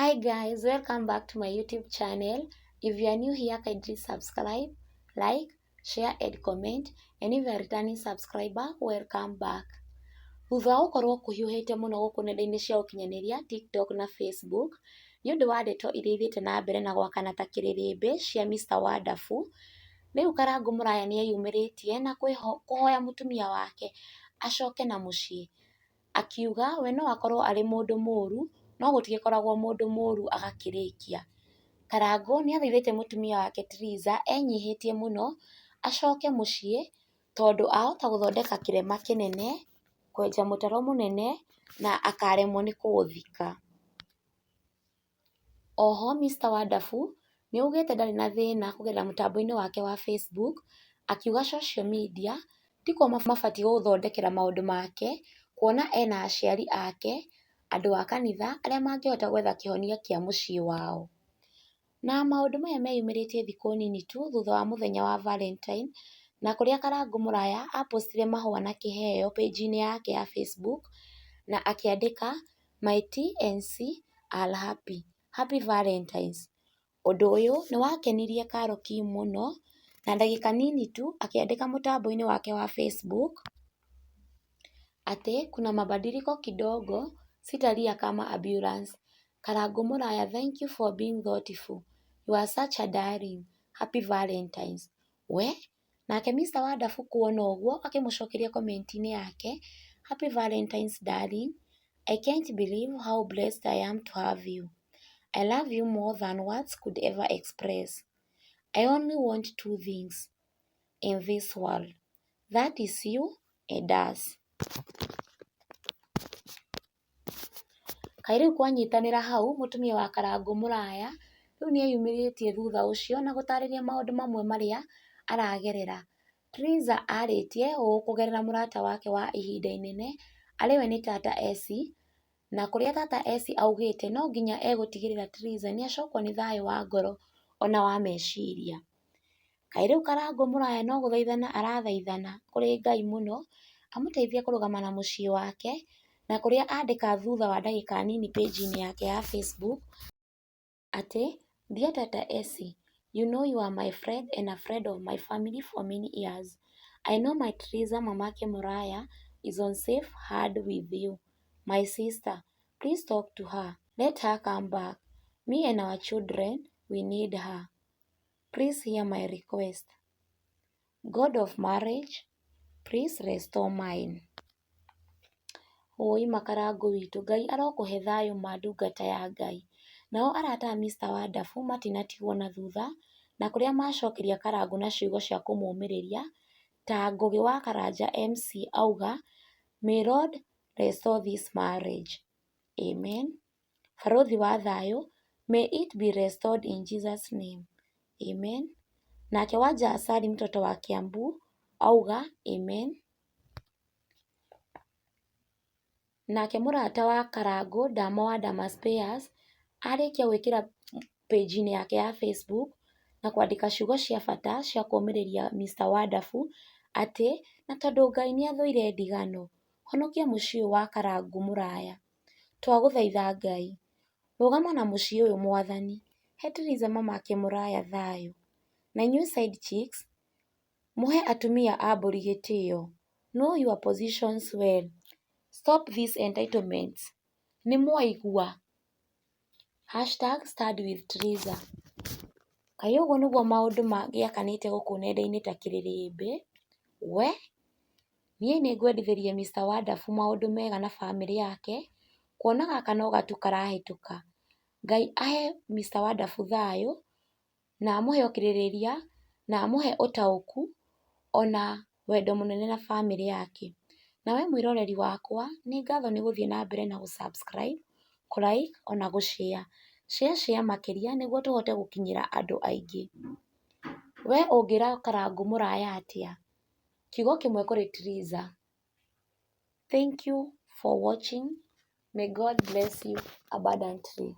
Hi guys, welcome back to my YouTube channel. If you are new here, kindly subscribe, like, share and comment. And if you are returning subscriber, welcome back. Thutha wa gũkorwo kũhiũhĩte mũno gũkũ nenda-inĩ cia ũkinyanĩria TikTok na Facebook, nĩ ũndũ wa ndeto iria ithiĩte na mbere na gwakana ta kĩrĩrĩmbĩ cia Mr Wonderful, rĩu Karangũ Mũraya nĩ eyumĩrĩtie na kũhoya mũtumia wake acoke na mũciĩ. Akiuga we no akorwo arĩ mũndũ mũru no gũtigĩkoragwo mũndũ mũru agakĩrĩkia. Karangũ nĩ athaithĩte mũtumia wake Triza enyihĩtie mũno acoke mũciĩ tondũ ahota gũthondeka kĩrema kĩnene, kwenja mũtaro mũnene na akaremwo nĩ kũũthika. Oho Mr Wonderful nĩ augĩte ndarĩ na thĩna kũgerera mũtambo-inĩ wake wa Facebook akiuga social media tikuo mabatiĩ gũthondekera maũndũ make kuona ena aciari ake, andũ a kanitha arĩa mangĩhota gwetha kĩhonia kĩa mũciĩ wao. Na maũndũ maya meyumĩrĩtie thikũ nini tu thutha wa mũthenya wa Valentine na kũrĩa Karangũ Mũraya apostire mahũa na kĩheo page-inĩ yake ya Facebook na akĩandĩka "My TNC are happy, happy Valentines". Ũndũ ũyũ nĩ wakenirie Carol Kim mũno na ndagĩka nini tu akĩandĩka mũtambo-inĩ wake wa Facebook atĩ kuna mabadiliko kidogo sitalia kama ambulance. Karangũ Mũraya thank you for being thoughtful. You are such a darling. Happy Valentines. We nake Mr Wonderful kuona ũguo akĩmũcokeria comment-inĩ yake Happy Valentines darling. I can't believe how blessed I am to have you. I love you more than words could ever express. I only want two things in this world. That is you and us. Kaĩ rĩu kwanyitanĩra hau mũtumia wa Karangũ Mũraya rĩu nĩeyumĩrĩtie thutha ũcio na gũtarĩria maũndũ mamwe marĩa aragerera. Triza arĩtie ũũ kũgerera mũrata wake wa ihinda inene arĩwe nĩ Tata Essie na kũrĩa Tata Essie augĩte no nginya egũtigĩrĩra Triza nĩacokwo nĩ thayũ wa ngoro ona wa meciria. Kaĩ rĩu Karangũ Mũraya no gũthaithana arathaithana kũrĩ Ngai mũno amũteithie kũrũgama na mũciĩ wake na kũrĩa andĩka thutha wa ndagĩka nini page-inĩ yake ya Facebook atĩ Dear Tata Essie, you know you are my friend and a friend of my family for many years. I know my Triza mamake Mũraya is on safe hand with you. My sister, please talk to her. Let her come back. Me and our children, we need her. Please hear my request. God of marriage, please restore mine. Ũi Makarangũ witũ, Ngai arokũhe thayũ ma ndungata ya Ngai. Nao arata a Mr Wonderful matinatigwo na thutha na kũrĩa macokeria Karangũ na ciugo cia kũmũmĩrĩria ta Ngũgĩ wa Karanja MC auga May Lord restore this marriage. Amen. Barũthi wa thayũ May it be restored in Jesus name. Amen. Nake Wanja Asali mtoto wa Kiambu auga Amen. Nake mũrata wa Karangũ Dama wa Dama Spares arĩkia gwĩkĩra page-inĩ yake ya Facebook na kwandĩka ciugo cia bata cia kũũmĩrĩria Mr Wonderful atĩ na tondũ Ngai nĩ athũire ndigano, honokia mũciĩ ũyũ wa Karangũ mũraya. Twagũthaitha Ngai, rũgama na mũciĩ ũyũ mwathani, he Theresa mamake mũraya thayũ. Na inyuĩ side chicks, mũhe atumia a mbũri gĩtĩo. Know your positions well. Stop these entitlements. Nĩ mwaigua? #StandWithTheresa. Kaĩ ũguo nĩguo maũndũ magĩakanĩte gũkũ nenda-inĩ ta kĩrĩrĩmbĩ? We! Niĩ nĩ ngwendithĩria Mr Wonderful maũndũ mega na bamĩrĩ yake, kuona gaka no gatu karahĩtũka. Ngai ahe Mr Wonderful thayũ, na amũhe ũkirĩrĩria, na amũhe ũtaũku, ona wendo mũnene na bamĩrĩ yake. Nawe mwĩroreri wakwa, nĩ ngatho nĩ gũthiĩ na mbere na gũ subscribe, kũ like ona gũ share. Share share makĩria nĩguo tũhote gũkinyĩra andũ aingĩ. We ũngĩra Karangũ Mũraya atĩa? Kiugo kĩmwe kũrĩ Triza. Thank you for watching. May God bless you abundantly.